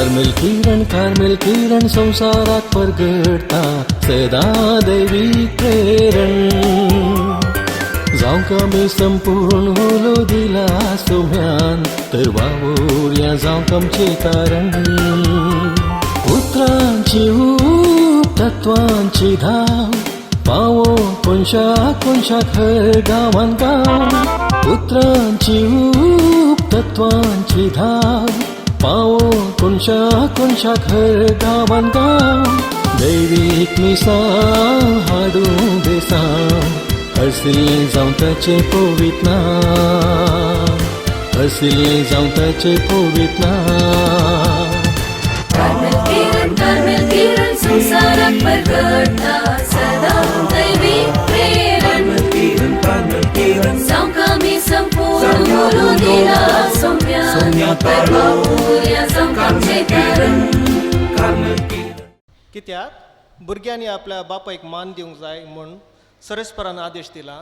Carmel किरण, Carmel किरण संवसाराक परगटता, सदां दैवीक प्रेरण. जावंक आमी संपूर्ण उलो दिला सोम्यान, तर वावुरया जावंक आमचें तारण. उतरांची ऊब, तत्वांची धाव, पावो कोनशा कोनशाक, हर गांवान गांव. उतरांची ऊब, तत्वांची धाव, पावो कोनशा कोनशाक, हर गांवान गांव. दैवीक मिसां हाडूं बेसांव, हरसिल्लें जावं ताचें पवित नांव, हरसिल्लें जावं ताचें पवित नांव. कार्मेल किरण, कार्मेल किरण संवसाराक परगटता, सदां दैवीक प्रेरण. जावंक आमी संपूर्ण उलो दिला सोम्यान, तर वावुरया जावंक आमचें तारण. कित्याक भुरग्यांनी आपल्या बापायक मान दिवंक जाय म्हूण सरस्परान आदेश दिला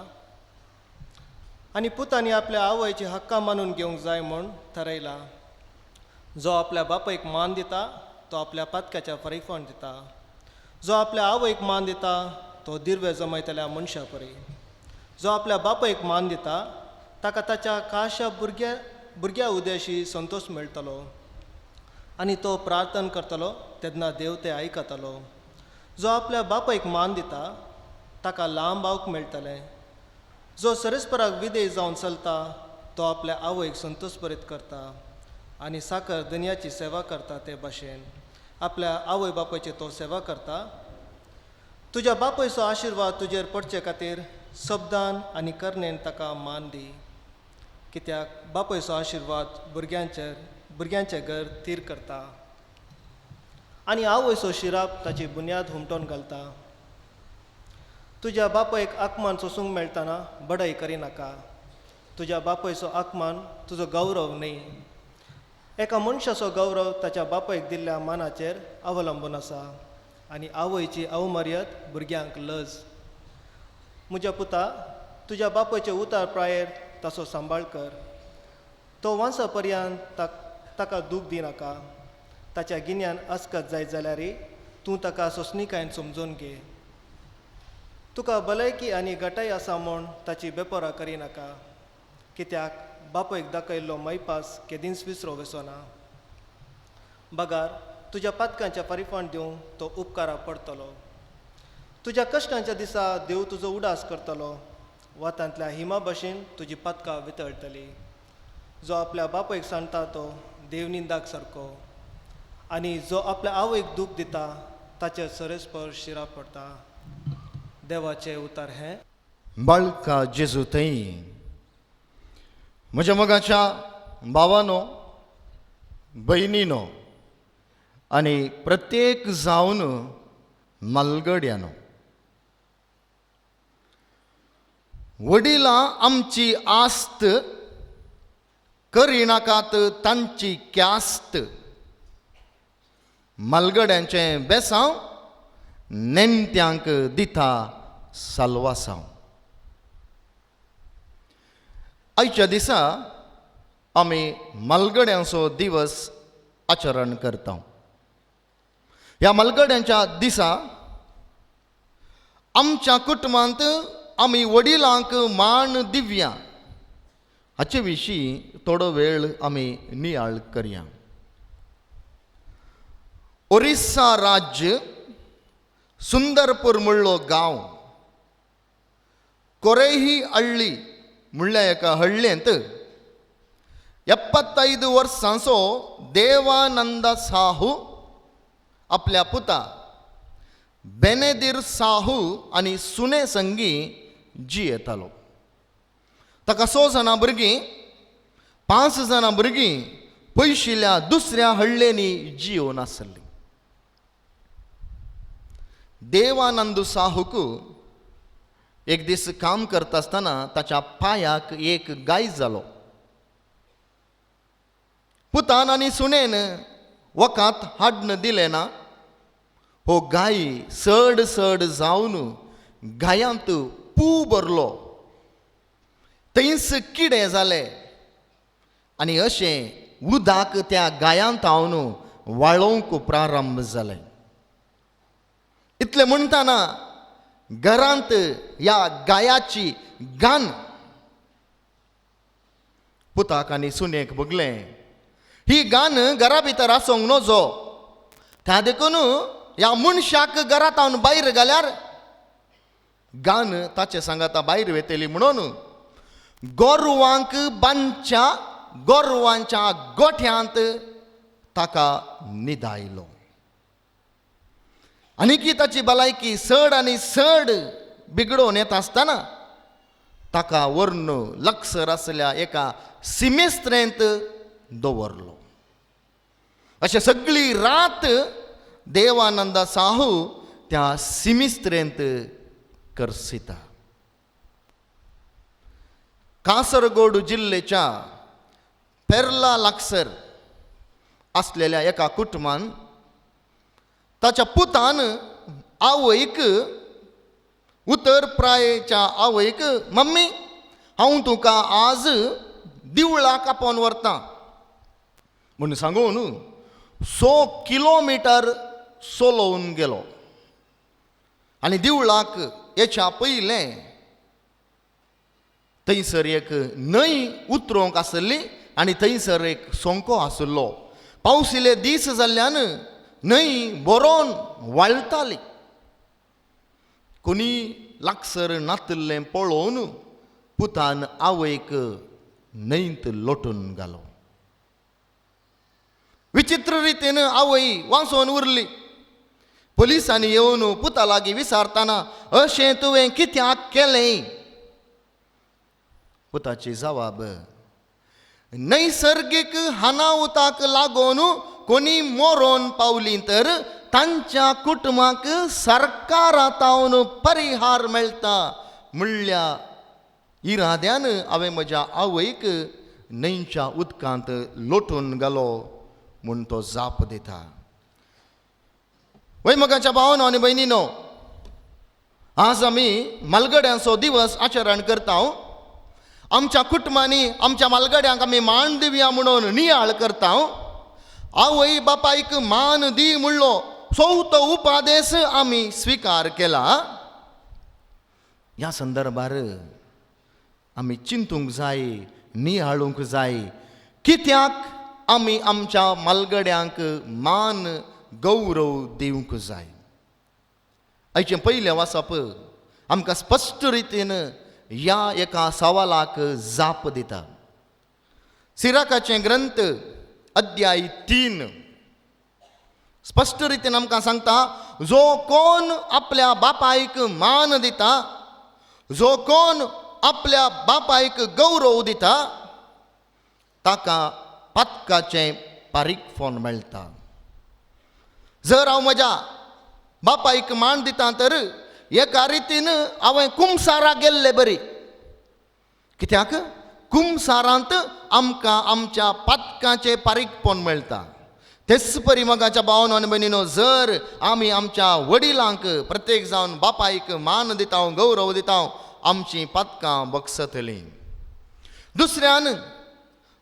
आनी पुतांनी आपल्या आवयची हक्कां मानून घेवंक जाय म्हूण थारायला. जो आपल्या बापायक मान दिता तो आपल्या पातक्याच्या फारीकपण दिता. जो आपल्या आवयक मान दिता तो दिर्वे जमयतल्या मनशा परी. जो आपल्या बापायक मान दिता ताका ताच्या खाशा भुरग्या उद्देशी संतोश मेळटलो आनी तो प्रार्थना करतलो तेन्ना देव तें आयकतलो. जो आपल्या बापायक मान दिता ताका लांब आवक मेळटलें. जो सरस्पराक विधेय जावन चलता तो आपल्या आवयक संतोश करता आनी साकर दुनियाची सेवा करता ते भाशेन आपल्या आवय बापायची तो सेवा करता. तुज्या बापायचो आशिर्वाद तुजेर पडचे खातीर शब्दान आनी करणेन ताका मान दी, कित्याक बापायचो आशिर्वाद भुरग्यांचें घर थीर करता आनी आवयचो शिराप ताची बुन्याद हुमटोवन घालता. तुज्या बापायक आकमान सोसूंक मेळटना बडाय करिनाका. तुज्या बापायचो आकमान तुजो गौरव न्हय. एका मनशाचो गौरव ताच्या बापायक दिल्ल्या मानाचेर अवलंबून आसा आनी आवयची अवमर्याद भुरग्यांक लज. म्हज्या पुता, तुज्या बापायचे उतार प्रायेर ताचो सांबाळ कर. तो वांसा पर्यंत ताका दूख दिनाका. ताच्या गिन्यान अस्कत जायत जाल्यार तूं ताका सोंसणीकायेन समजून घे. तुका भलायकी आनी घटाय आसा म्हूण ताची बेपोरा करिनाका, कित्याक बापायक दाखयल्लो मैपास केदींच विसरो वचना. बगार तुज्या पातकांच्या परिफंड दिवंक तो उपकारा पडटलो. तुज्या कश्टांच्या दिसा देव तुजो उडास करतलो. वातांतल्या हिमा भशेन तुजी पातकां वितळटली. जो आपल्या बापायक सांडटा तो देवनिंदाक सारको आनी जो आपल्या आवयक दूख दिता ताचेर सरस्पर शिरा पडटा. देवाचें उतार हें. बाळका जेजू थंय म्हज्या मोगाच्या भावानो, भयणीनो आनी प्रत्येक जावन मालगड्यानो, वडिलां आमची आस्त करिनाकात तांची क्यास्त, मालगड्यांचें बेसांव नेणट्यांक दिता साल्वासांव. आयच्या दिसा आमी मालगड्यांचो दिवस आचरण करता. ह्या मालगड्यांच्या दिसा आमच्या कुटुंबांत आमी वडिलांक मान दिवया हाचे विशीं थोडो वेळ आमी नियाळ करया. ओरिस्सा राज्य, सुंदरपूर म्हणलो गांव, कोरेही हळ्ळी म्हणल्या एका हळ्ळेंत 75 वर्सांचो देवानंद साहू आपल्या पुता बेनेदीर साहू आनी सुने संगी जियेतालो. ताका 6 जाणां भुरगीं, 5 जाणां भुरगीं पयशिल्ल्या दुसऱ्या हळ्ळेंनी जियोवन आसली. देवानंद साहूक एक दीस काम करता आसतना ताच्या पांयाक एक गाय जालो. पुतान आनी सुनेन वखात हाडून दिलें ना. हो गाय चड चड जावन गायांत पू भरलो, थंयच किडें जालें आनी अशें उदक त्या गायांत हांवन वाळोवंक प्रारंभ जालें. इतलें म्हणटाना घरांत ह्या गायाची गान पुताक आनी सुनेक भोगलें. ही गान घरा भितर आसूंक नजो, त्या देखून ह्या मनशाक घरांत हांव भायर घाल्यार गान ताचे सांगाता भायर वेतली म्हणून गोरवांक बांदच्या गोरवांच्या गोठ्यांत ताका निदायलो. आनीकी ताची भलायकी चड आनी चड बिगडोवन येता आसतना ताका व्हरून लक्सर आसल्या एका सिमेस्त्रेंत दवरलो. अशें सगळी रात देवानंद साहू त्या सिमिस्त्रेंत करसिता. कासरगोड जिल्ल्याच्या पेर्ला लागसर आसलेल्या एका कुटुंबान ताच्या पुतान आवयक उतर प्रायेच्या आवयक, मम्मी हांव तुका आज दिवळाक आपोवन व्हरता म्हूण सांगून 100 किलोमिटर चलोवन गेलो. आनी दिवळाक येच्या पयलें थंयसर एक न्हंय उतरोवंक आसली आनी थंयसर एक सोंको आशिल्लो. पावसिले दीस जाल्ल्यान न्हंय बरोवन वाळटाली. कोणी लागसर नातिल्लें पळोवन पुतान आवयक न्हंयत लोटून घालो. विचित्र रितीन आवय वांचोवन उरली. पोलिसांनी येवन पुता लागीं विचारतना अशें तुवें कित्याक केलें? पुताची जवाब, नैसर्गीक हानाउताक लागून कोणी मरोन पावली तर तांच्या कुटुंबाक सरकारातावन परिहार मेळटा म्हणल्या इराद्यान हांवें म्हज्या आवयक न्हंयच्या उदकांत लोटून घालो म्हूण तो जाप दिता. वय मोगाच्या भावानो आनी भयणीनो, आज आमी मालगड्यांचो दिवस आचरण करता. आमच्या कुटुंबांनी आमच्या मालगड्यांक आमी मान दिवया म्हणून नियाळ करता. आवय बापायक मान दी म्हणलो चवथो उपादेश आमी स्विकार केला. ह्या संदर्भार आमी चिंतूंक जाय, नियाळूंक जाय, कित्याक आमी आमच्या मालगड्यांक मान गौरव दिवंक जाय. आयचें पयलें वाचप आमकां स्पश्ट रितीन ह्या एका सवालाक जाप दिता. सिराकाचें ग्रंथ अध्याय 3 स्पश्ट रितीन आमकां सांगता, जो कोण आपल्या बापायक मान दिता, जो कोण आपल्या बापायक गौरव दिता ताका पातकाचें पारीकपण मेळटा. जर हांव म्हज्या बापायक मान दिता तर एका रितीन हांवें कुमसाराक गेल्ले बरी, कित्याक कुमसारांत आमकां आमच्या पातकाचें पारीकपण मेळटा. तेच परी मोगाच्या भावानो आनी भयणीनो, जर आमी आमच्या वडिलांक प्रत्येक जावन बापायक मान दिता, गौरव दिता, आमचीं पातकां बगसतलीं. दुसऱ्यान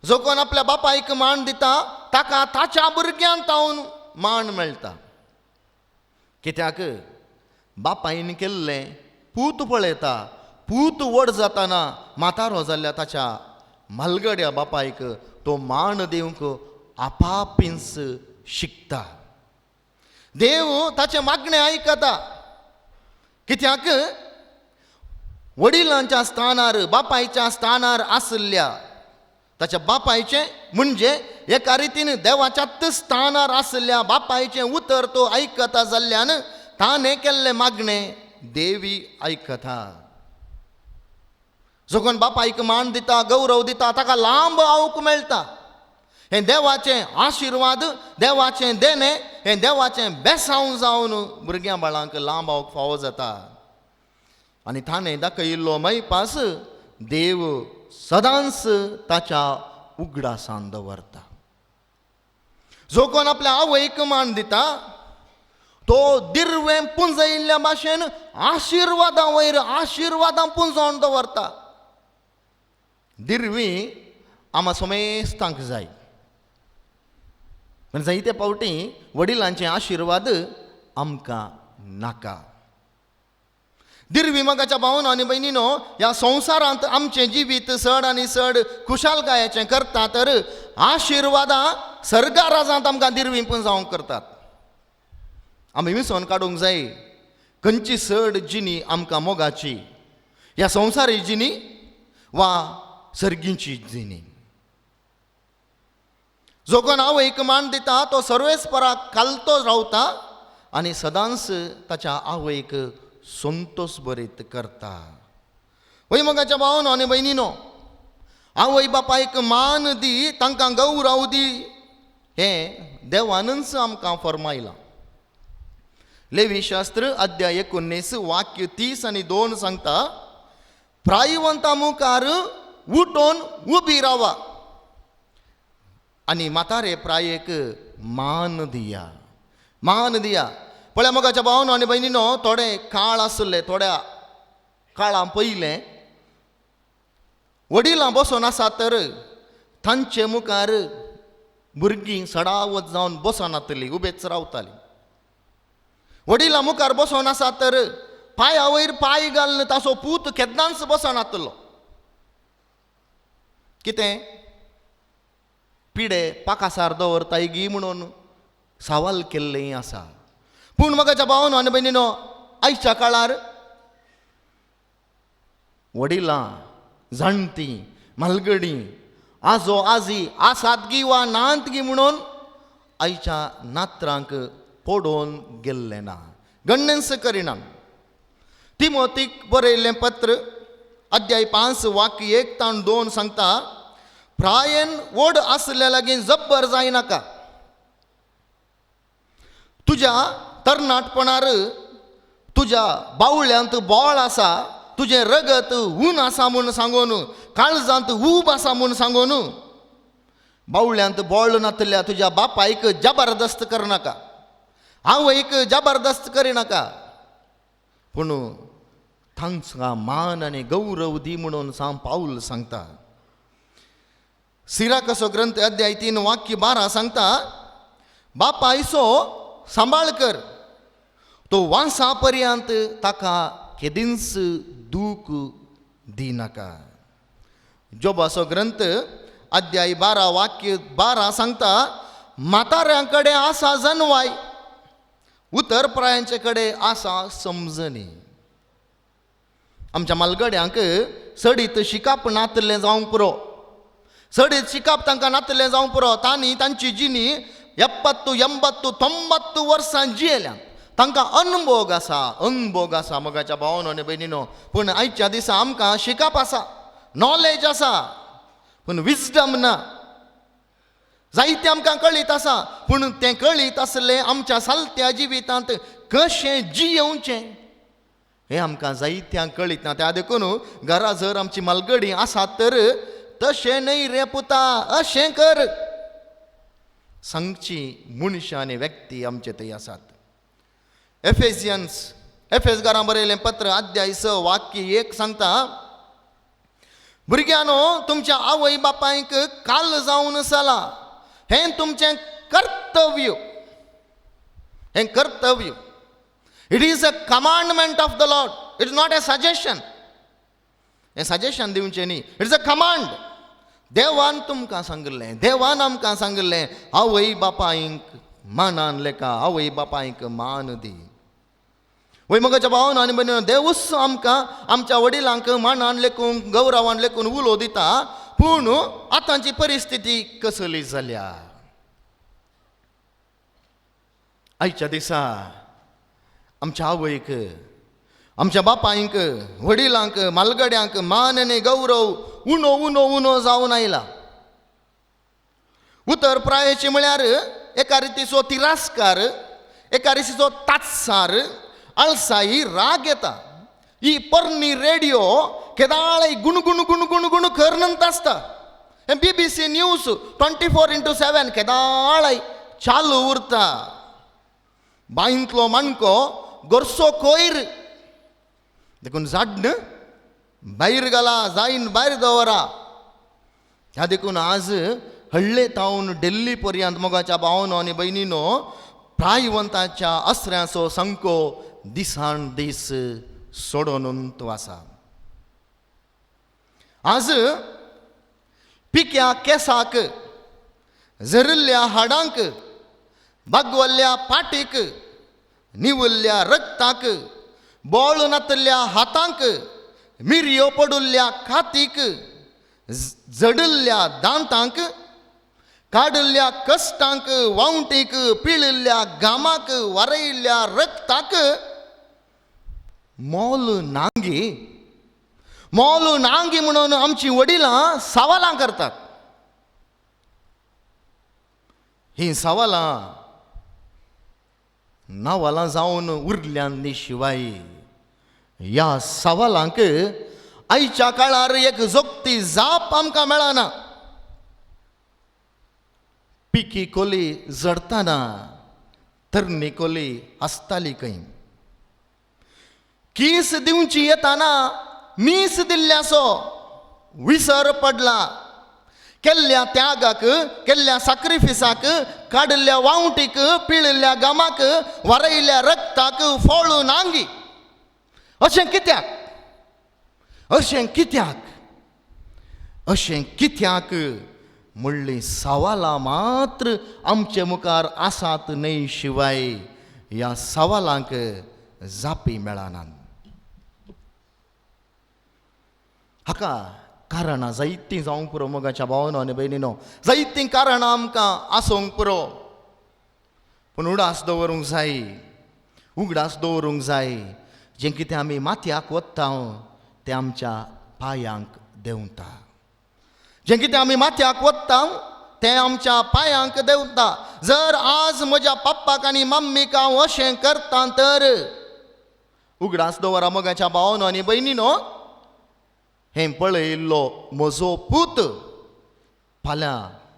जो कोण आपल्या बापायक मान दिता ताका ताच्या भुरग्यान तावन मान मेळटा, कित्याक बापायन केल्लें पूत पळयता, पूत व्हड जाताना म्हातारो जाल्ल्या ताच्या म्हालगड्या बापायक तो मान दिवंक आपापींच शिकता. देव ताचें मागणें आयकता, कित्याक वडिलांच्या स्थानार बापायच्या स्थानार आशिल्ल्या ताच्या बापायचें म्हणजे एका रितीन देवाच्याच स्थानार आशिल्ल्या बापायचें उतर तो आयकता जाल्ल्यान ताणें केल्लें मागणें देवी आयकता. जो कोण बापायक मान दिता, गौरव दिता ताका लांब आवक मेळटा. हें देवाचें आशिर्वाद, देवाचें देणें, हें देवाचें बेसांव जावन भुरग्यां बाळांक लांब आवक फावो जाता. आनी ताणें दाखयिल्लो मैपास देव सदांच ताच्या उगडासान दवरता. जो कोण आपल्या आवयक मान दिता तो दिर्वें पुंजयिल्ल्या भाशेन आशिर्वादां वयर आशिर्वादां पुंजोवन दवरता. दिर्वी आमा समेस्तांक जाय. पण जायते फावटी वडिलांचे आशिर्वाद आमकां नाका. दिरवी मोगाच्या भावनो आनी भयणीनो, ह्या संवसारांत आमचें जिवीत चड आनी चड खुशालकायेचें करता तर आशिर्वादां सर्गा राजांत आमकां दिरवी पण जावंक करतात. आमी विसोन काडूंक जाय खंयची चड जिणी आमकां मोगाची, ह्या संवसारी जिणी वा सर्गींची जिणी. जो कोण आवयक मान दिता तो सर्वेस्पराक खालतो रावता आनी सदांच ताच्या आवयक संतोष बरीत करता. वय मोगाच्या भावनो आनी भयणीनो, आवय बापायक मान दी, तांकां गौरव दी, हें देवानूच आमकां फर्मायलां. लेवी शास्त्र अध्याय 19 वाक्य 30 आनी 2 सांगता, प्रायवंता मुखार उठोन उबी रावा आनी म्हातारे प्रायेक मान दिया, मान दिया. पळया मोगाच्या भावनो आनी भयणीनो, थोडे काळ आसले, थोड्या काळां पयलें वडिलां बसोन आसा तर तांचे मुखार भुरगीं सडावत जावन बसनातली, उबेच रावतालीं. वडिलां मुखार बसोन आसा तर पांया वयर पांय घालून ताचो पूत केन्नाच बसनातलो. कितें पिडे पाकासार दवरताय गी म्हणून सवाल केल्लें आसा. पूण मोगाच्या भावनो आनी भयणीनो, आयच्या काळार वडिलां, जाणटीं, म्हालगडीं, आजो आजी आसात गी वा नात गी म्हणून आयच्या नात्रांक पडोवन गेल्लें ना, गण्णेंस करिना. तिमोतीक बरयल्लें पत्र अध्याय 5 वाक्य 1 ताण 2 सांगता, प्रायेन व्हड आसल्या लागीं जब्बर जायनाका, तुज्या तरणाटपणार तुज्या बावळ्यांत बोळ आसा, तुजें रगत ऊन आसा म्हूण सांगून, काळजांत ऊब आसा म्हूण सांगून बावळ्यांत बोळ नातल्या तुज्या बापायक जबरदस्त करनाका, आवयक जबरदस्त करिनाका, पूण तांकां मान आनी गौरव दी म्हणून सांग पावल सांगता. सिराकसो ग्रंथ अध्याय 3 वाक्य 12 सांगता, बापायचो सांबाळ कर, तो वांसा पर्यंत ताका केदींच दूख दिनाका. जोबाचो ग्रंथ अध्याय 12 वाक्य 12 सांगता, म्हाताऱ्यां कडेन आसा जनवाय, उतर प्रायांचे कडेन आसा समजणी. आमच्या मालगड्यांक सडीत शिकाप नातलें जावंक पुरो, सडीत शिकाप तांकां नातलें जावंक पुरो. तांणी तांची जिणी 70, 80, 90 वर्सां जियेल्या, तांकां अनभोग आसा, अनभोग आसा मोगाच्या भावनो आनी भयणीनो. पूण आयच्या दिसा आमकां शिकाप आसा, नॉलेज आसा, पूण विजडम ना. जायतें आमकां कळीत आसा, पूण तें कळीत आसलें आमच्या सालत्या जिवितांत कशें जियेवचें हें आमकां जायत्यांक कळीत ना. त्या देखून घरा जर आमची मालगडी आसा तर तशें न्हय रे पुता, अशें कर सांगची मनशां आनी व्यक्ती आमचे थंय आसात. एफेसियन्स, एफेसकारां बरयलें पत्र अध्याय 6 वाक्य 1 सांगता, भुरग्यांनो तुमच्या आवय बापायक काल जावन चला, हें तुमचें कर्तव्य, हें कर्तव्य. It is a commandment of the Lord, it is not a suggestion. हें सजेशन दिवचें न्ही, it is a command. देवान तुमकां सांगिल्लें, देवान आमकां सांगिल्लें, आवय बापायक मानान लेखा, आवय बापायक मान दी. वय मोगाच्या भावान आनी भयणीनो, देवूच आमकां आमच्या वडिलांक मानान लेखून गौरवान लेखून उलो दिता, पूण आतांची परिस्थिती कसली जाल्या? आयच्या दिसा आमच्या आवयक, आमच्या बापायक, वडिलांक, मालगड्यांक मान आनी गौरव उणो उणो उणो जावन आयला. उतर प्रायेची म्हळ्यार एका रितीचो तिरस्कार, एका रितीचो तात्सार, आळसाई, राग येता. ही पोरणी रेडियो केदाळय गुणगुण गुणगुण गुण करनंत आसता. हें BBC news 24x7 केदाळय चालू उरता. बांयंतलो माणको गोरसो कोयर देखून झाड भायर घाला, जायन भायर दवरा. ह्या देखून आज हळ्ळे तावन डेल्ली पर्यंत मोगाच्या भावनो आनी भयणीनो प्रायवंताच्या आसऱ्याचो संको दिसान दीस सोडोवन तो आसा. आज पिक्या केसाक, झरिल्ल्या हाडांक, बागवल्ल्या पाटीक, निवल्ल्या रक्ताक, बोळ नातल्या हातांक, मिरयो पडुल्ल्या खातीक, जडिल्ल्या दांतांक, काडिल्ल्या कश्टांक, वावटीक, पिळिल्ल्या घामाक, वरयिल्ल्या रक्ताक मोल नांगी, मोल नांगी म्हणून आमची वडिलां सवालां करतात. ही सवालां नवालां जावन उरल्यान शिवाय ह्या सवालांक आयच्या काळार एक जोगती जाप आमकां मेळना. पिकी कोली जडताना तरणी कोली आसताली खंय, कीस दिवची येताना मीस दिल्ल्याचो विसर पडला. केल्ल्या त्यागाक, केल्ल्या साक्रिफिसाक, काडिल्ल्या वावटीक, पिळिल्ल्या गामाक, वरयिल्ल्या रक्ताक फोळून नांगी. अशें कित्याक, अशें कित्याक, अशें कित्याक म्हणली सवालां मात्र आमचे मुखार आसात न्हय शिवाय ह्या सवालांक जापी मेळनात. हाका कारणां जायतीं जावंक पुरो मोगाच्या भावनो आनी भयणीनो, जायतीं कारणां आमकां आसूंक पुरो, पूण उगडास दवरूंक जाय, उगडास दवरूंक जाय जें कितें आमी माथ्याक वता तें आमच्या पांयांक देंवता, जें कितें आमी माथ्याक वता तें आमच्या पांयांक देंवता. जर आज म्हज्या पप्पाक आनी मम्मीक हांव अशें करता तर उगडास दवरा मोगाच्या भावनो आनी भयणीनो, हें पळयल्लो म्हजो पूत फाल्यां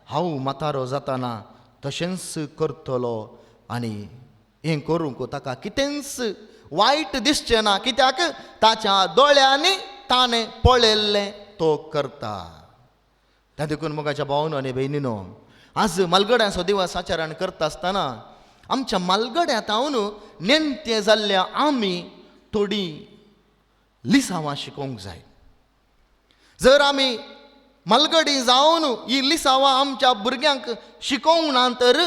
हांव म्हातारो जाताना तशेंच करतलो आनी हें करूंक ताका कितेंच वायट दिसचें ना, कित्याक ताच्या दोळ्यांनी ताणें पळयल्लें तो करता. त्या देखून मोगाच्या भावनो आनी भयणीनो, आज मालगड्यांचो दिवस आचरण करता आसतना आमच्या मालगड्यांत हांव नेणटे जाल्ल्या आमी थोडी लिसांवां शिकोवंक जाय. जर आमी मालगडी जावन ही लिसांवां आमच्या भुरग्यांक शिकोवंक ना तर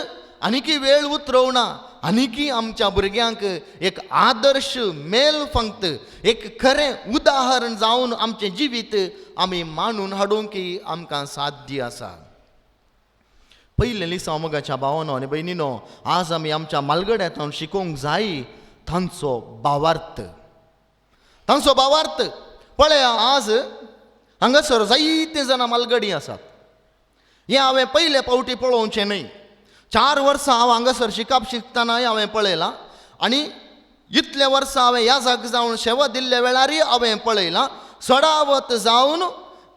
आनीकी वेळ उतरोवना, आनीकी आमच्या भुरग्यांक एक आदर्श मेल फंक्त, एक खरें उदाहरण जावन आमचें जिवीत आमी मांडून हाडूंक आमकां साध्य आसा. पयलें लिसांव मोगाच्या भावानो आनी भयणीनो, आज आमी आमच्या मालगड्यांत शिकोवंक जाय तांचो भावार्थ, तांचो भावार्थ. पळया आज हांगासर जायते जाणां मालगडी आसात. हें हांवें पयले फावटी पळोवचें न्हय, 4 वर्सां हांव हांगासर शिकप शिकतनाय हांवें पळयलां आनी इतले वर्सां हांवें ह्या जाग जावन सेवा दिल्ल्या वेळारय हांवें पळयलां. सडावत जावन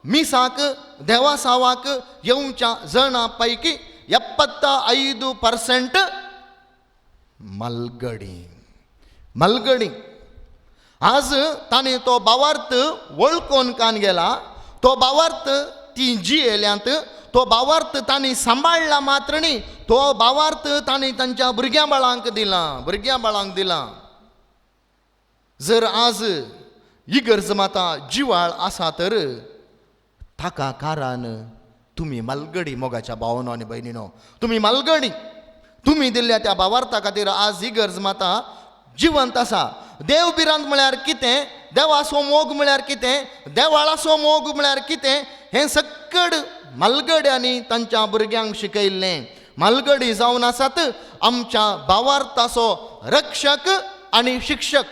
मिसाक देवासावाक येवच्या जणां पैकी 75% मालगडी, मालगडी. आज ताणें तो भावार्थ वळखून कान गेला, तो भावार्थ ती जियेल्यांत, तो भावार्थ तांणी सांबाळ्ळा मात्र न्ही, तो भावार्थ तांणी तांच्या भुरग्यां बाळांक दिला, भुरग्यां बाळांक दिला. जर आज इगर्ज माता जिवाळ आसा तर ताका कारण तुमी मालगडी मोगाच्या भावनो आनी भयणीनो, तुमी मालगडी, तुमी दिल्ल्या त्या भावार्था खातीर आज इगर्ज माता जिवंत आसा. देव भिरांत म्हळ्यार कितें, देवाचो मोग म्हळ्यार कितें, देवाळाचो मोग म्हळ्यार कितें, हें सक्कड मालगड्यांनी तांच्या भुरग्यांक शिकयल्लें. मालगडी जावन आसात आमच्या भावार्थाचो रक्षक आनी शिक्षक.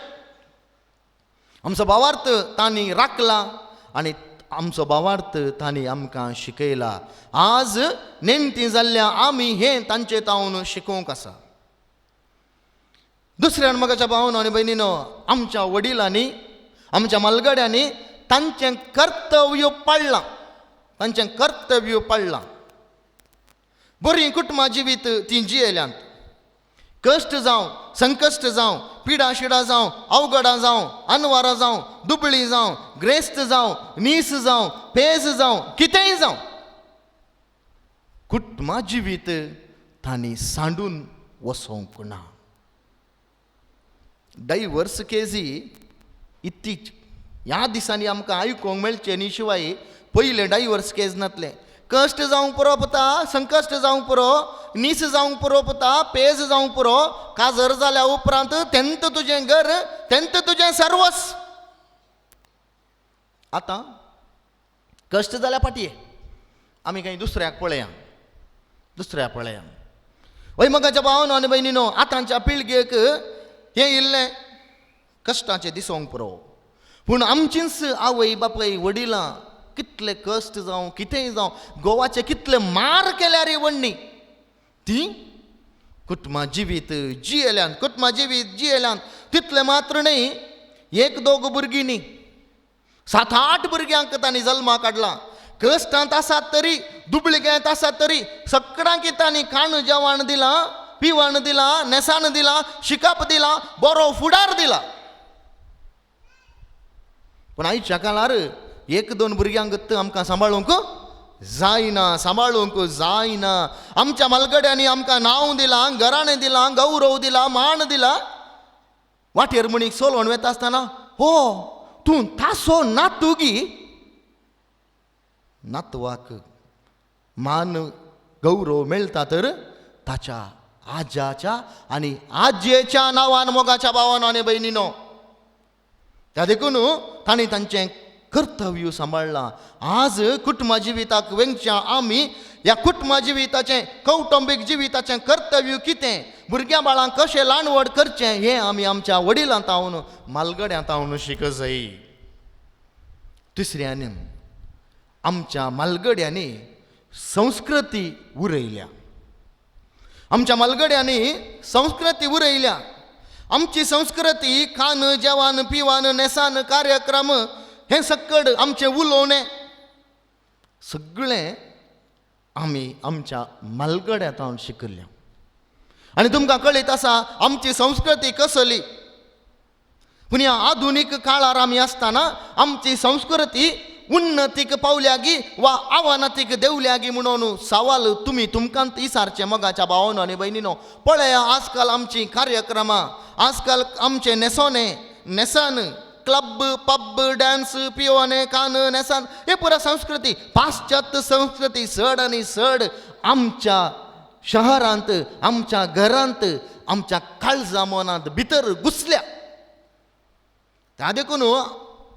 आमचो भावार्थ तांणी राखला आनी आमचो भावार्थ तांणी आमकां शिकयला. आज नेणटी जाल्ल्या आमी हें तांचे तावन शिकोवंक आसा. दुसऱ्यान मोगाच्या भावनो आनी भयणीनो, आमच्या वडिलांनी आमच्या मालगड्यांनी तांचें कर्तव्य पाळ्ळां, तांचें कर्तव्य पाळ्ळां. बरीं कुटुंबां जिवीत तीं जियेल्यांत. कश्ट जावं, संकश्ट जावं, पिडा शिडा जावं, अवघडां जावं, अनवारां जावं, दुबळी जावं, ग्रेस्त जावं, नीस जावं, पेज जावं, कितेंय जावं, कुटुंबा जिवीत तांणी सांडून वसोंक ना. डायवर्स केजी इत्तीच ह्या दिसांनी आमकां आयकूंक मेळचें न्ही. शिवाय पयलें डायवर्स केज नातलें. कश्ट जावंक पुरो पुता, संकश्ट जावंक पुरो, नीस जावंक पुरो पुता, पेज जावंक पुरो, काजर जाल्या उपरांत तेंत तुजें घर, तेंत तुजें सर्वस. आतां कश्ट जाल्या फाटये आमी खंय दुसऱ्याक पळया, दुसऱ्याक पळया. वय मगाच्या भावानो आनी भयणीनो, आतांच्या पिळगेक हें इल्लें कश्टाचें दिसोंक पुरो, पूण आमचींच आवय बापाय वडिलां कितले कश्ट जावं कितेंय जावं, गोवाचे कितले मार केल्यार वण्णी ती कुटुंबा जिवीत जियेल्यान, कुटुंबा जिवीत जियेल्यान. तितलें मात्र न्ही, एक दोग भुरगीं न्ही, 7-8 भुरग्यांक तांणी जल्मा काडला. कश्टांत आसात तरी, दुबळग्यांत आसात तरी सगळ्यांक तांणी खाण जेवण दिलां, पिवण दिलां, न्हेसाण दिलां, शिकप दिलां, बरो फुडार दिला. पूण आयच्या काळार 1-2 भुरग्यांक आमकां सांबाळूंक जायना, सांबाळूंक जायना. आमच्या मालगड्यांनी आमकां नांव दिलां, घराणें दिलां, गौरव दिला, मान दिला. वाटेर म्हणीक सोलोवन वेता आसतना हो तूं तासो नातुगी, नातवाक मान गौरव मेळटा तर ताच्या आज्याच्या आनी आजयेच्या नांवान मोगाच्या भावान आनी भयणीनो. त्या देखून तांणी तांचें कर्तव्य सांबाळ्ळां. आज कुटुंबा जिविताक वेंगच्या आमी ह्या कुटुंबा जिविताचें, कौटुंबीक जिविताचें कर्तव्य कितें, भुरग्यां बाळांक कशें ल्हान व्हड करचें हें आमी आमच्या वडिलां तावन, मालगड्यां तावन शिक जाय. तिसऱ्यान आमच्या मालगड्यांनी संस्कृती उरयल्या, आमच्या मालगड्यांनी संस्कृती उरयल्या. आमची संस्कृती खान जेवण पिवान न्हेसान कार्यक्रम हें सक्कड आमचें उलोवणें सगळें आमी आमच्या मालगड्या तावन शिकल्या. आनी तुमकां कळीत आसा आमची संस्कृती कसली. पूण ह्या आधुनीक काळार आमी आसतना आमची संस्कृती उन्नतीक पावल्यागी वा आव्हानातीक देवल्यागी म्हणून सवाल तुमी तुमकां इसारचें मोगाच्या भावानो आनी भयणीनो. पळया आजकाल आमचीं कार्यक्रमां, आजकाल आमचें न्हेसोने न्हेसन, क्लब पब डान्स पियोने कान न्हेसान हे पुरा संस्कृती पाश्चात्य संस्कृती चड आनी चड आमच्या शहरांत, आमच्या घरांत, आमच्या काळजा मनांत भितर घुसल्या. त्या देखून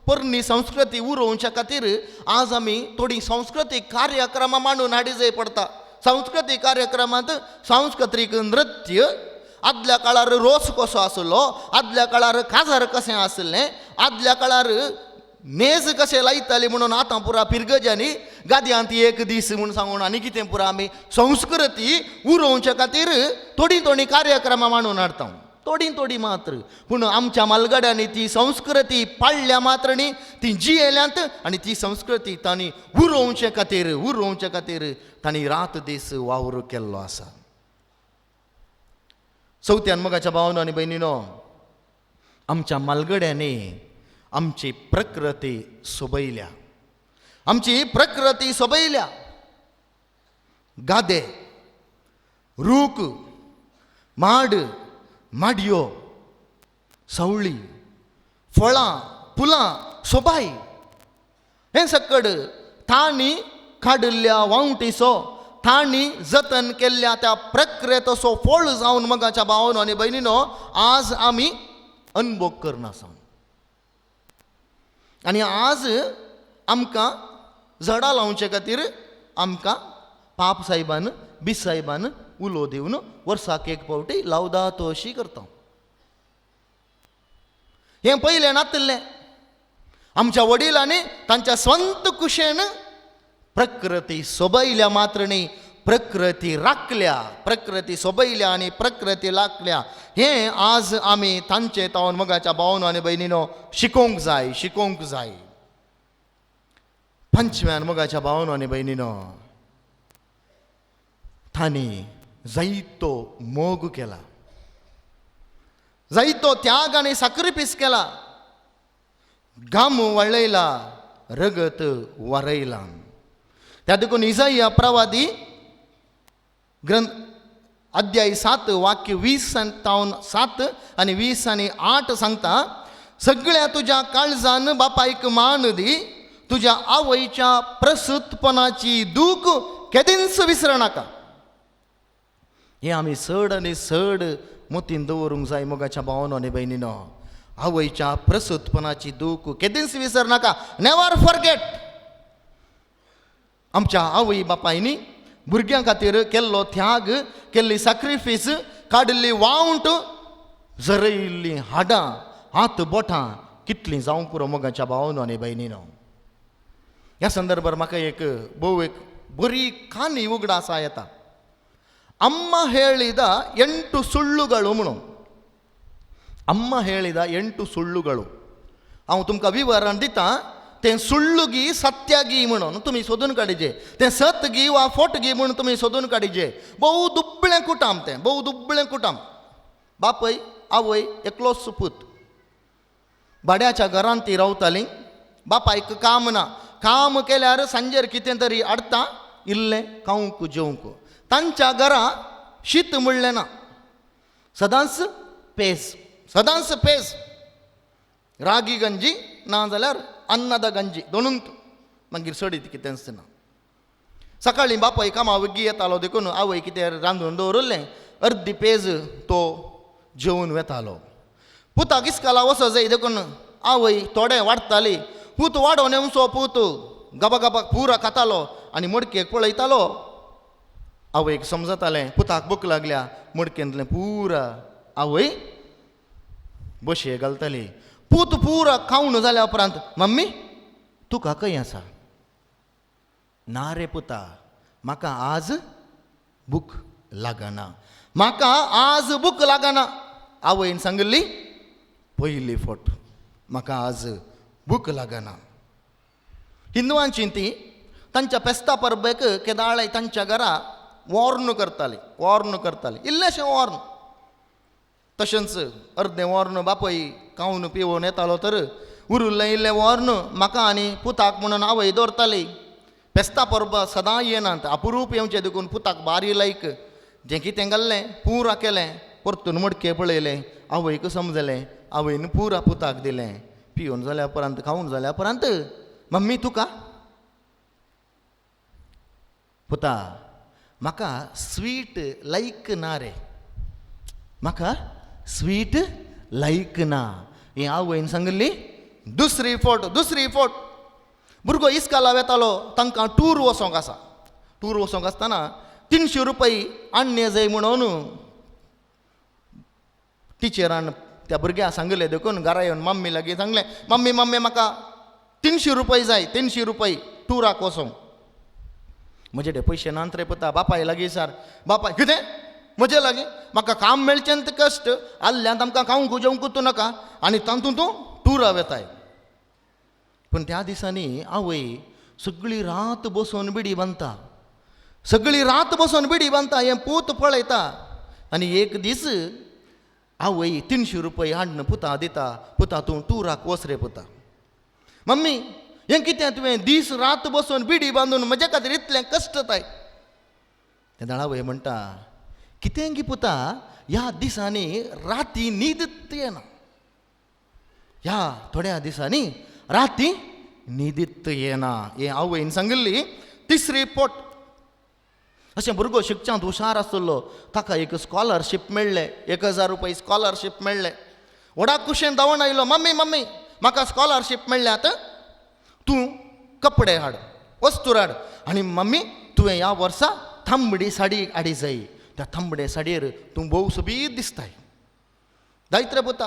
पोरणी संस्कृती उरोवच्या खातीर आज आमी थोडी सांस्कृतीक कार्यक्रमां मांडून हाडी जाय पडटा. सांस्कृतीक कार्यक्रमांत सांस्कृतीक नृत्य, आदल्या काळार रोस कसो आसलो, आदल्या काळार काजार कशें आसलें, आदल्या काळार मेज कशें लायताली म्हणून आतां पुरा फिरगजांनी गादयांत एक दीस म्हूण सांगून आनी कितें पुरा आमी संस्कृती उरोवच्या खातीर थोडीं थोडीं कार्यक्रमां मांडून हाडटा, थोडी थोडी मात्र. पूण आमच्या मालगड्यांनी ती संस्कृती पाळ्ळ्या मात्र न्ही, ती जियेल्यांत आनी ती संस्कृती तांणी उरोवचे खातीर, उरोवचे खातीर तांणी रात दीस वावर केल्लो आसा. चवथ्यान मोगाच्या भावानो आनी भयणीनो, आमच्या मालगड्यांनी आमची प्रकृती सोबयल्या, आमची प्रकृती सोबयल्या. गादे, रूख, माड, माडयो, सवळी, फळां, फुलां, सोबाय हें सकड तांणी काडिल्ल्या वांवटीचो, तांणी जतन केल्ल्या त्या प्रक्रियेचो फळ जावन मोगाच्या भावानो आनी भयणीनो आज आमी अनुभव करनासा. आनी आज आमकां झाडां लावचे खातीर आमकां पाप साहेबान बीस साहेबान उलो दिवन वर्साक एक फावटी लावदा तो अशी करता. हें पयलें नातिल्लें. आमच्या वडिलांनी तांच्या स्वंत कुशेन प्रकृती सोबयल्या मात्र न्ही, प्रकृती राखल्या, प्रकृती सोबयल्या आनी प्रकृती राखल्या. हें आज आमी तांचे तावन मोगाच्या भावानो आनी भयणीनो शिकोवंक जाय, शिकोवंक जाय. पंचव्यान मोगाच्या भावानो आनी भयणीनो तांणी जायतो मोग केला, जायतो त्याग आनी साक्रिफीस केला, घाम वळयला, रगत वारयला. त्या देखून इजाया प्रवादी ग्रंथ अध्याय 7 वाक्य 20 तावन 7 आनी 20 आनी 8 सांगता, सगळ्या तुज्या काळजान बापायक मान दी, तुज्या आवयच्या प्रसूतपणाची दूख केदींच विसरनाका. हें आमी चड आनी चड मतीन दवरूंक जाय मोगाच्या भावानो आनी भयणीनो. आवयच्या प्रसूतपणाची दूख केदींच विसरनाका, नेवर फॉरगेट. आमच्या आवय बापायनी भुरग्यां खातीर केल्लो त्याग, केल्ली सॅक्रिफीस, काडिल्ली वावंट, जरयल्लीं हाडां, हात बोटां कितलीं जावंक पुरो मोगाच्या भावानो आनी भयणीनो. ह्या संदर्भार म्हाका एक भोव एक बरी काणी उगडास येता. अम्मा ಹೇಳಿದ 8 ಸುಳ್ಳುಗಳು म्हणून. अम्मा ಹೇಳಿದ 8 ಸುಳ್ಳುಗಳು. हांव तुमकां विवरण दिता, तें सुळ्ळू गी सत्य गी म्हणून तुमी सोदून काडिजे, तें सत गी वा फोट गी म्हणून तुमी सोदून काडिजे. भोव दुबळें कुटाम तें, भोव दुबळें कुटाम. बापय आवय एकलोच पूत, भाड्याच्या घरांत ती रावताली. बापायक काम ना, काम केल्यार सांजेर कितें तरी हाडटा, इल्लें खावंक जेवंक. तांच्या घरा शीत म्हणलें ना, सदांच पेज, सदांच पेज, रागी गंजी ना जाल्यार अन्नादा गंजी, दोनूच, मागीर सडीत कितेंच ना. सकाळीं बापाय कामा वग्गी येतालो देखून आवय कितें रांदून दवरिल्लें, अर्दी पेज तो जेवन वेतालो. पुताक इस्काला वचो जाय देखून आवय थोडें वाडटाली. पूत वाडोवन येवचो, पूत गबा गबा पुरा खातालो आनी मडकेक पळयतालो. आवयक समजतालें पुताक भूक लागल्या, मडकेंतलें पुरा आवय बशे घालताली. पूत पुरा खावन जाल्या उपरांत, मम्मी तुका खंय आसा? ना रे पुता, म्हाका आज भूक लागना, म्हाका आज भूक लागना. आवयन सांगिल्ली पयली फोट, म्हाका आज भूक लागना. हिंदवांची ती तांच्या फेस्ता परबेक केदाळाय तांच्या घरा वॉर्न करताली, वॉर्न करताली, इल्लेशें वॉर्न. तशेंच अर्दें वॉर्न बापय खावन पिवन येतालो तर उरिल्लें इल्लें वॉर्न म्हाका आनी पुताक म्हणून आवय दवरताली. फेस्ता परब सदां येनात, अपुरूप येवचें देखून पुताक बारी लायक जें कितें घाल्लें पुरा केलें, परतून मडके पळयलें, आवयक समजलें, आवयन पुरा पुताक दिलें. पिवन जाल्या उपरांत, खावन जाल्या उपरांत, मम्मी तुका पुता म्हाका स्वीट लायक ना रे, म्हाका स्वीट लायक ना. हें आवयन सांगिल्ली दुसरी फोट, दुसरी फोट. भुरगो इस्काला वेतालो, तांकां टूर वचोंक आसा. टूर वचोंक आसतना 300 रुपया आणणे जाय म्हणून टिचरान त्या भुरग्याक सांगिल्लें देखून घरा येवन मम्मी लागीं सांगलें, मम्मी मम्मी म्हाका 300 रुपया जाय, 300 रुपया टुराक वचोंक. म्हजे ते पयशे नात रे पुता, बापाय लागीं सार. बापाय कितें म्हजे लागीं? म्हाका काम मेळचें तें कश्ट, आल्ल्यांत आमकां खावंक जेवंक तूं नाका आनी तातूंत तूं टुरा वेताय. पूण त्या दिसांनी आवय सगळी रात बसून बिडी बांदता, सगळी रात बसून बिडी बांदता, हें पूत पळयता. आनी एक दीस आवय 300 रुपया हाडून पुता दिता, पुता तूं टुराक वच रे पुता. मम्मी हें कितें तुवें दीस रात बसून बिडी बांदून म्हजे खातीर इतलें कश्ट जाय? तेन्ना आवय म्हणटा, कितें गी पुता, ह्या दिसांनी राती न्हीद येना, ह्या थोड्या दिसांनी राती न्हिदीत येना. हें आवयन सांगिल्ली तिसरी पोट. अशें भुरगो शिकच्यांत हुशार आसलो, ताका एक स्कॉलरशीप मेळ्ळें, 1000 रुपया स्कॉलरशीप मेळ्ळें. व्हडा खुशेन धांवून आयलो, मम्मी मम्मी म्हाका स्कॉलरशीप मेळ्ळ्यात, तूं कपडे हाड, वस्तू हाड, आनी मम्मी तुवें ह्या वर्सा तांबडी साडी हाडी जाय, त्या तांबडे साडयेर तूं भोव सोबीत दिसताय. जायत रे पुता,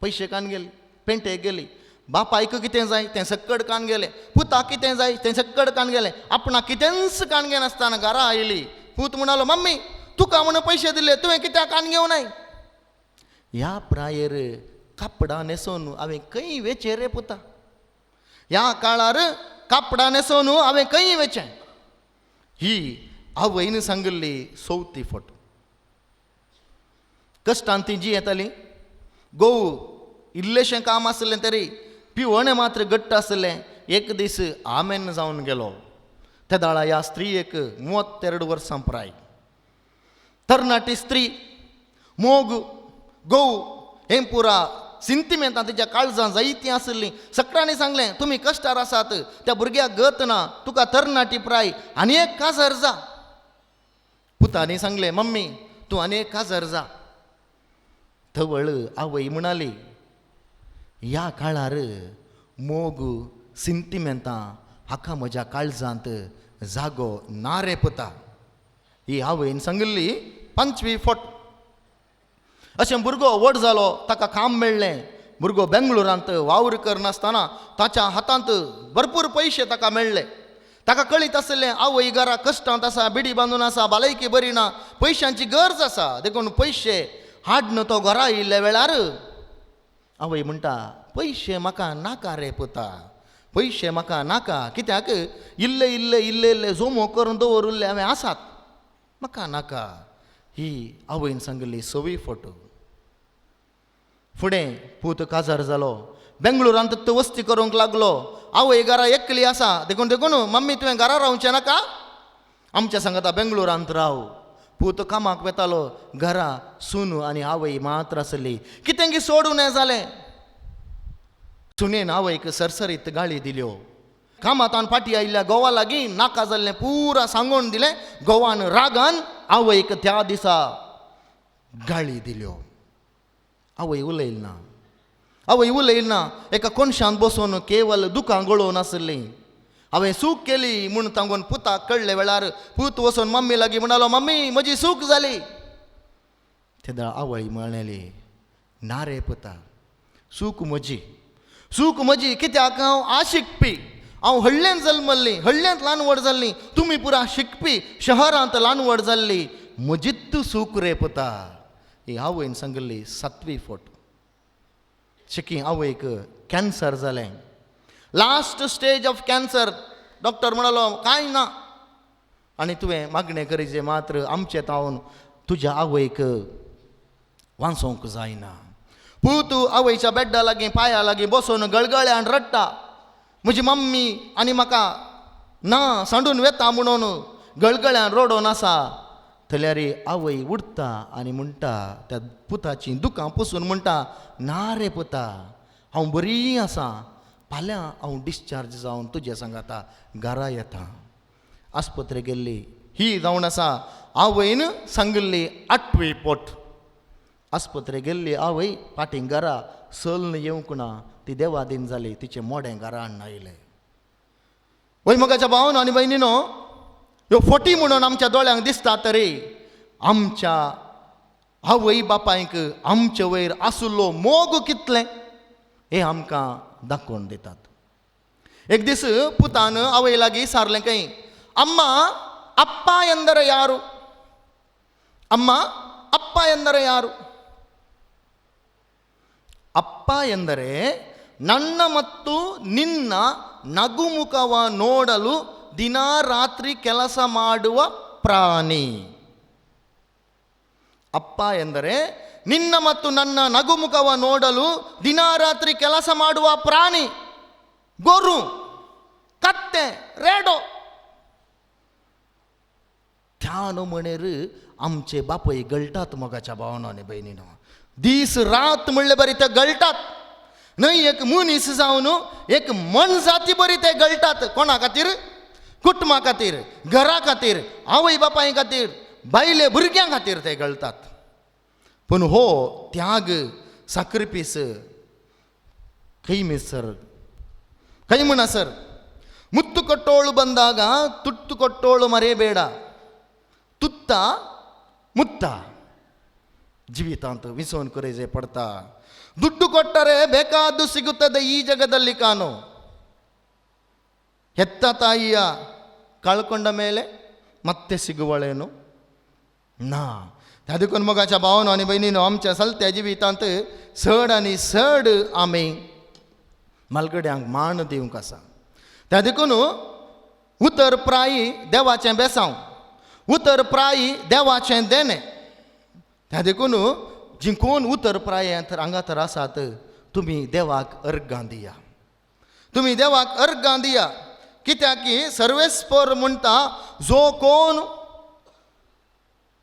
पयशे कान गेले, पेंटेक गेली, बापायक कितें जाय तें सक्कड कान गेलें, पुताक कितें जाय तें सक्कड कान गेलें, आपणाक कितेंच कान घेनासतना घरा आयली. पूत म्हणालो, मम्मी तुका म्हणून पयशे दिले, तुवें कित्याक कान घेवनाय? ह्या प्रायेर कापडां न्हेसोवन हांवें खंय वेचें रे पुता, ह्या काळार कापडां न्हेसोवन हांवें खंय वेचें? ही आवयन सांगिल्ली चवथी फोट. कश्टान ती जी येताली, गोव इल्लेशें काम आसलें तरी पिवणें मात्र घट्ट आसलें. एक दीस आमेन जावन गेलो. तेदाळा ह्या स्त्रियेक 32 वर्सां प्राय. तरणाटी स्त्री, मोग, गोव हें पुरा सिंतिमेंतां तिच्या काळजां जायतीं आशिल्लीं. सकरांनी सांगलें, तुमी कश्टार आसात, त्या भुरग्याक गत ना, तुका तरणाटी प्राय आनी एक काजार जा. पुतांनी सांगलें, मम्मी तूं आनी एक काजार जा. तवळ आवय म्हणाली, ह्या काळार मोग सिंतिमेंतां हाका म्हज्या काळजांत जागो ना रे पुता. ही आवयन सांगिल्ली 5वी फोट. अशें भुरगो व्हड जालो, ताका काम मेळ्ळें. भुरगो बेंगळुरांत वावर करनासतना ताच्या हातांत भरपूर पयशे ताका मेळ्ळे. ताका कळीत आशिल्लें आवय घरा कश्टांत आसा, बिडी बांदून आसा, भलायकी बरी ना, पयशांची गरज आसा, देखून पयशे हाडन तो घरा आयिल्ल्या वेळार आवय म्हणटा, पयशे म्हाका नाका रे पुता, पयशे म्हाका नाका, कित्याक इल्ले इल्ले इल्ले इल्ले जोमो करून दवरिल्ले हांवें आसात, म्हाका नाका. ही आवयन सांगिल्ली 6वी फोटो. फुडें पूत काजार जालो, बेंगळुरांत तो वस्ती करूंक लागलो. आवय घरा एकली आसा, देखून देखून मम्मी तुवें घरा रावचें नाका, आमच्या सांगता बेंगळुरांत राव. पूत कामाक वेतालो, घरा सून आनी आवय मात्र आसली. कितें की सोडून हें जालें, सुनेन आवयक सरसरीत गाळी दिल्यो. कामातान फाटी आयिल्ल्या गोवा लागीं नाका जाल्लें पुरा सांगून दिलें. गोवान रागान आवयक त्या दिसा गाळी दिल्यो. आवय उलयल ना, आवय उलयल ना, एका कोनशांत बसून केवल दुकां गळोवन आसली. हांवें चूक केली म्हूण सांगून पुताक कळ्ळे वेळार पूत वचून मम्मी लागीं म्हणालो, मम्मी म्हजी चूक जाली. तेन्ना आवय म्हणली, ना रे पुता, चूक म्हजी, चूक म्हजी, कित्याक हांव आशिकपी, हांव हळ्ळेंत जल्मल्ली, हळ्ळेंत ल्हान व्हड जाल्ली, तुमी पुरा शिकपी, शहरांत ल्हान व्हड जाल्ली, म्हजीच चूक रे पुता. ही आवयन सांगिल्ली 7वी फोट. शिकी आवयक कॅन्सर जालें, last stage of cancer. Doctor म्हणालो कांय ना, आनी तुवें मागणें करीजे मात्र आमचें तावन तुज्या आवयक वांचोवंक जायना. पूत आवयच्या बेड्डा लागीं पांया लागीं बसून गळगळ्यान रडटा, म्हजी मम्मी आनी म्हाका ना सांडून वेता म्हणून गळगळ्यान रडोन आसा. जाल्यार आवय उडटा आनी म्हणटा, त्या पुताचीं दुकां पुसून म्हणटा, ना रे पुता, हांव बरी आसा, फाल्यां हांव डिस्चार्ज जावन तुजे सांगाता घरा येता. आस्पत्रे गेल्ली ही जावन आसा आवयन सांगिल्ली 8वी पोट. आस्पत्रे गेल्ली आवय फाटीं घरा चल्न येवंक ना, ती देवादीन जाली, तिचें मोडें घरा हाडून आयलें. वय मोगाच्या भावन आनी भयणीनो, ह्यो फोटी म्हणून आमच्या दोळ्यांक दिसता तरी आमच्या आवय बापायक आमचे वयर आशिल्लो मोग कितलें हें आमकां दाखोवन दितात. एक दीस पुतान आवय लागीं सारलें खंय, अम्मा अप्पा ಎಂದರೆ ಯಾರು, ಅಮ್ಮ ಅಪ್ಪ ಎಂದರೆ ಯಾರು? ಅಪ್ಪ ಎಂದರೆ ನನ್ನ ಮತ್ತು ನಿನ್ನ ನಗುಮುಖವ ನೋಡಲು ದಿನಾ ರಾತ್ರಿ ಕೆಲಸ ಮಾಡುವ ಪ್ರಾಣಿ. ಅಪ್ಪ ಎಂದರೆ ನಿನ್ನ ಮತ್ತು ನನ್ನ ನಗುಮುಖವ ನೋಡಲು ದಿನಾ ರಾತ್ರಿ ಕೆಲಸ ಮಾಡುವ ಪ್ರಾಣಿ. ಗೊರು, ಕತ್ತೆ, ರೇಡೋ. त्या नमुनेर आमचे बापय गळटात मोगाच्या भावना आनी भयणीनो, दीस रात म्हणले बरी ते गळटात न्हय, एक मनीस जावन एक मनजाती बरी ते गळटात. कोणा खातीर? कुटुंबा खातीर, घरा खातीर, आवय बापाय खातीर, बायले भुरग्यां खातीर ते गळटात. पूण हो त्याग, साक्रिफीस खंय मिसर खंय म्हणसर ಮುತ್ತು ಕೊಟ್ಟೋಳು ಬಂದಾಗ ತುತ್ತು ಕೊಟ್ಟೋಳು ಮರೆಯಬೇಡ, ತುತ್ತ ಮುತ್ತ ಜೀವಿತಾಂತ ವಿಸೋನ್ ಕೊರೆಜೆ ಪಡ್ತಾ. ದುಡ್ಡು ಕೊಟ್ಟರೆ ಬೇಕಾದ್ದು ಸಿಗುತ್ತದೆ ಈ ಜಗದಲ್ಲಿ ಕಾನು. ಹೆತ್ತ ತಾಯಿಯ ಕಳ್ಕೊಂಡ ಮೇಲೆ ಮತ್ತೆ ಸಿಗುವಳೇನು ना. देखून मोगाच्या भावानो आनी भयणीनो, आमच्या चलत्या जिवितांत चड आनी चड आमी मालगड्यांक मान दिवंक आसा. त्या देखून उतर प्रायी देवाचें बेसांव, उतर प्रायी देवाचें देणें. त्या देखून जी कोण उतर प्राय हांगा तर आसात, तुमी देवाक अर्गां दिया, तुमी देवाक अर्गां दिया. कित्याक की सर्वेस्पर म्हणटा, जो कोण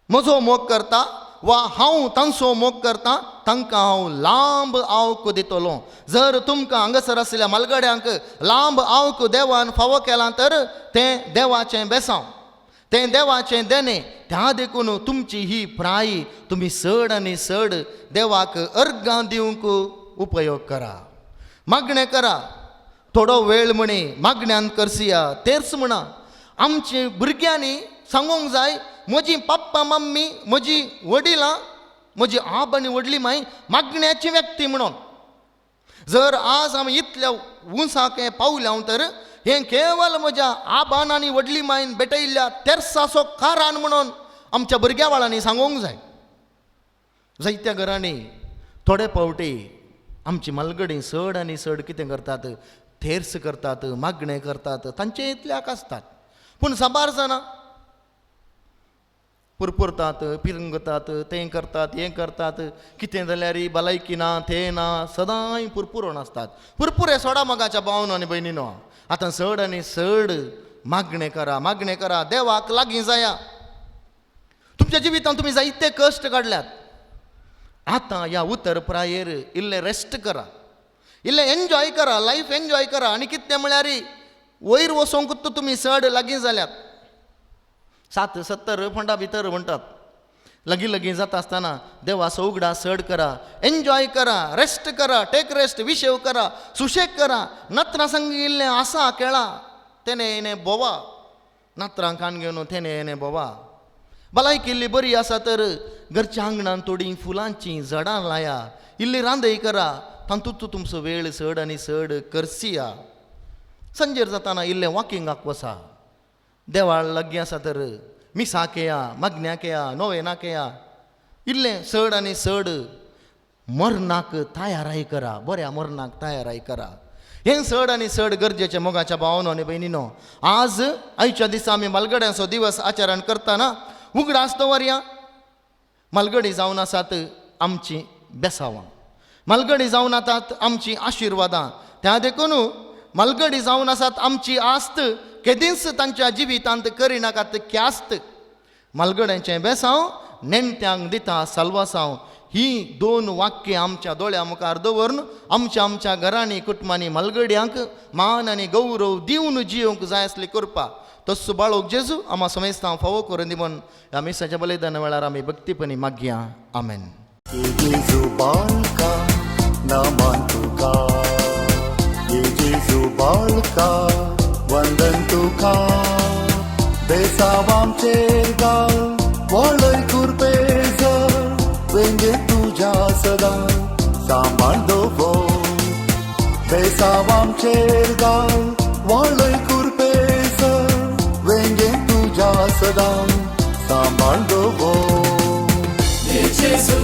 म्हजो मोग करता वा हांव तांचो मोग करता तांकां हांव लांब आवक दितलो. जर तुमकां हांगासर आशिल्ल्या मालगड्यांक लांब आवक देवान फावो केलां तर तें देवाचें बेसांव, तें देवाचें देणें. त्या देखून तुमची ही प्राय तुमी चड आनी चड देवाक अर्गां दिवंक उपयोग करा, मागणें करा. थोडो वेळ म्हणी मागण्यान करसिया तेर्स म्हणा. आमची भुरग्यांनी सांगूंक जाय म्हजी पप्पा मम्मी, म्हजी वडिलां, म्हजी आब आनी व्हडली माय मागण्याची व्यक्ती म्हणून. जर आज आमी इतल्या उंचाक पावल्या तर हें केवल म्हज्या आबान आनी व्हडली मायन भेटयल्ल्या तेर्साचो कारण म्हणून आमच्या भुरग्या बाळांनी सांगूंक जाय. जायत्या घरांनी थोडे फावटी आमची मालगडी चड आनी चड कितें करतात, थेर्स करतात, मागणें करतात, तांचे इतल्याक आसतात. पूण साबार जाणां पुरपुरतात, पिरंगतात, तें करतात, हें करतात, कितें जाल्यार भलायकी ना, तें ना, सदांय पुरपुरोन आसतात. पुरपुरे सोडा मोगाच्या भावनो आनी भयणीनो, आतां चड आनी चड मागणें करा, मागणें करा, देवाक लागीं जाया. तुमच्या जिवितांत तुमी जायते कश्ट काडल्यात, आतां ह्या उतर प्रायेर इल्लें रेस्ट करा, इल्लें एन्जॉय करा, लायफ एन्जॉय करा. आनी कितें म्हळ्यार वयर वचोंकूच तुमी चड लागीं जाल्यात. 7-70 फोंडा भितर म्हणटात, लागीं लागीं जाता आसतना देवाचो उगडास चड करा, एन्जॉय करा, रेस्ट करा, टेक रेस्ट, विशेव करा, सुशेग करा. नात्रां संग इल्लें आसा खेळा, तेणे येणे भोवा, नात्रां कान घेवन तेणे येणे भोवा. भलायकी इल्ली बरी आसा तर घरच्या आंगणान थोडीं फुलांचीं झाडां लाया, इल्ली रांदय करा, तातूंत तुमचो वेळ चड आनी चड करसिया. सांजेर जाताना इल्लें वॉकिंगाक वसा, देवाळ लागीं आसा तर मिसाक येया, मागण्याक येया, नोवेनाक येया. इल्लें चड आनी चड मरणाक तयाराय करा, बऱ्या मरणाक तयाराय करा. हें चड आनी चड गरजेचें मोगाच्या भावनो आनी भयणीनो. आज आयच्या दिसा आमी मालगड्यांचो दिवस आचरण करतना उगडास दवरया, मालगडी जावन आसात आमची बेसावां, मालगडी जावन आसात आमची आशिर्वादां. त्या देखून मालगडी जावन आसात आमची आस्त, केदींच तांच्या जिवितांत करिनाकात क्यास्त. मालगड्यांचें बेसांव नेणट्यांक दिता साल्वासांव. ही दोन वाक्यां आमच्या दोळ्या मुखार दवरून आमच्या आमच्या घरांनी कुटुंबांनी मालगड्यांक मान आनी गौरव दिवन जियोवंक जाय आसली करपा. तस्सो बाळोक जेजू आमा समेस्तां फावो करून दी म्हूण ह्या मिसाच्या बलिदाना वेळार आमी भक्तीपणी मागया. आमेन. जेजू बाळका नमन तुका, जेजू बाळका वंदन तुका, बेसावामचेर गाल वळय कुरपेज, वेंगे तुज्या सदां सांबाळ दवर. बेसावामचेर गाल वळय कुरपेज, वेंगे तुज्या सदां सांबाळ दवर. जेजू